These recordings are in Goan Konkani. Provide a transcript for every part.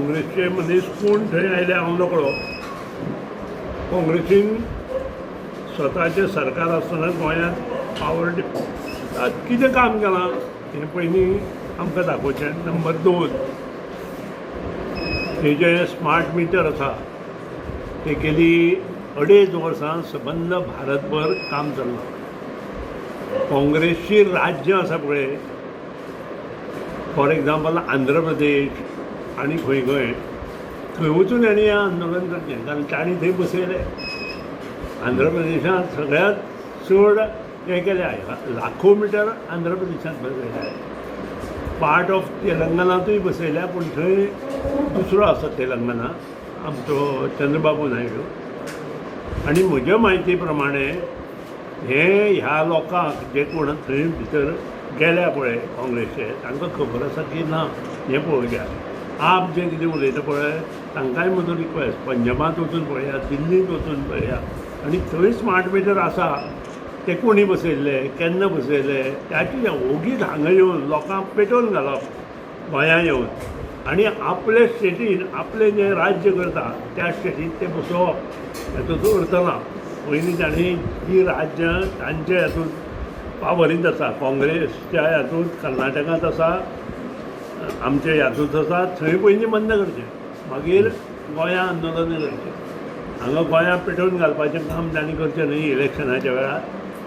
काँग्रेसचे मनीस कोण थंय आयले हांव नकळो. काँग्रेसीन स्वताचें सरकार आसतना गोंयांत पावर कितें काम केलां हें पयलीं आमकां दाखोवचें. नंबर दोन, हे जे स्मार्ट मिटर आसा ते गेली 2.5 वर्सां सबंद भारतभर काम चल्लां. काँग्रेसची राज्यां आसा पळय, फॉर एग्जाम्पल आंध्र प्रदेश आनी खंय खंय, थंय वचून हांणी हें आंदोलन करचें, कारण तांणी थंय बसयलें. आंध्र प्रदेशांत सगळ्यांत चड हें केलें, लाखो मिटर आंध्र प्रदेशांत बसयल्या, पार्ट ऑफ तेलंगनातूय बसयल्या, पूण थंय दुसरो आसा तेलंगना आमचो चंद्रबाबू नायडू. आनी म्हज्या म्हायती प्रमाणे हे ह्या लोकांक जे कोण थंय भितर गेल्या पळय काँग्रेसचे, तांकां खबर आसा की ना हें पळोवया. आप जे कितें उलयता पळय तांकांय म्हजो रिक्वेस्ट, पंजाबांत वचून पळयात, दिल्लींत वचून पळया आनी थंय स्मार्ट मिटर आसा ते कोणी बसयल्ले, केन्ना बसयले, ताची ओगीच हांगा येवन लोकांक पेटोवन घालप गोंयां येवन आनी आपले स्टेटीन आपलें जें राज्य करता त्या स्टेटीन तें बसोवप हातूंत अर्थ ना. पयलीं तांणी जीं राज्यां तांचे हातूंत पावरींत आसा, काँग्रेसच्या हातूंत कर्नाटकांत आसा, आमचे हातूंत आसा, थंय पयलीं बंद करचें, मागीर गोंयां आंदोलन करचें. हांगा गोंयां पेटोवन घालपाचें काम तांणी करचें न्हय इलेक्शनाच्या वेळार,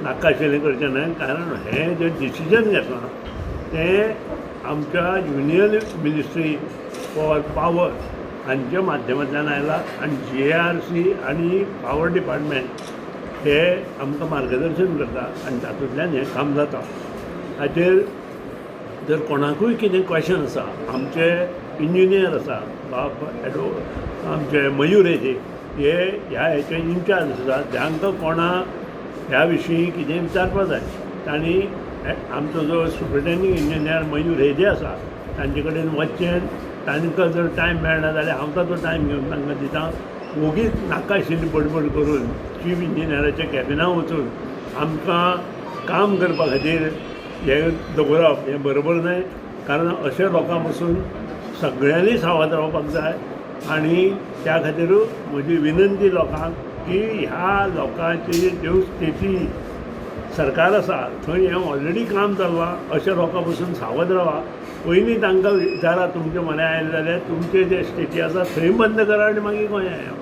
नाका आशिल्लें करचें न्हय, कारण हें जें डिसिजन घेतलां तें आमच्या युनियन मिनिस्ट्री फॉर पावर हांच्या माध्यमांतल्यान आयला आनी GARC आनी पावर डिपार्टमेंट हे आमकां मार्गदर्शन करता आनी तातूंतल्यान हें काम जाता. हाचेर जर कोणाकूय कितें क्वेशन आसा, आमचे इंजिनियर आसा बाब एडवो आमचे मयूर हेजे हे ह्या हेचे इन्चार्ज आसा, तांकां कोणा ह्या विशीं कितें विचारपा जाय तांणी आमचो जो सुप्रिटेंडींग इंजिनियर मयूर हेजे आसा तांचे कडेन वचचें. तांकां जर टायम मेळना जाल्यार हांव ताचो टायम घेवन तांकां दिता. ओगीच नाका आशिल्ली बडबड करून चीफ इंजिनियराच्या कॅबिनां वचून आमकां काम करपा खातीर हें दवरप हें बरोबर न्हय, कारण अशे लोकां पसून सगळ्यांनी सावध रावपाक जाय. आनी त्या खातीर म्हजी विनंती लोकांक की ह्या लोकांची ज्यो स्थिती सरकार आसा थंय हें ऑलरेडी काम चल्लां, अशे लोकां पसून सावध रावा. पयलीं तांकां विचारा तुमचे म्हऱ्यान आयले जाल्यार तुमचे जे स्टेटी आसा थंय बंद करा आनी मागीर गोंया येया.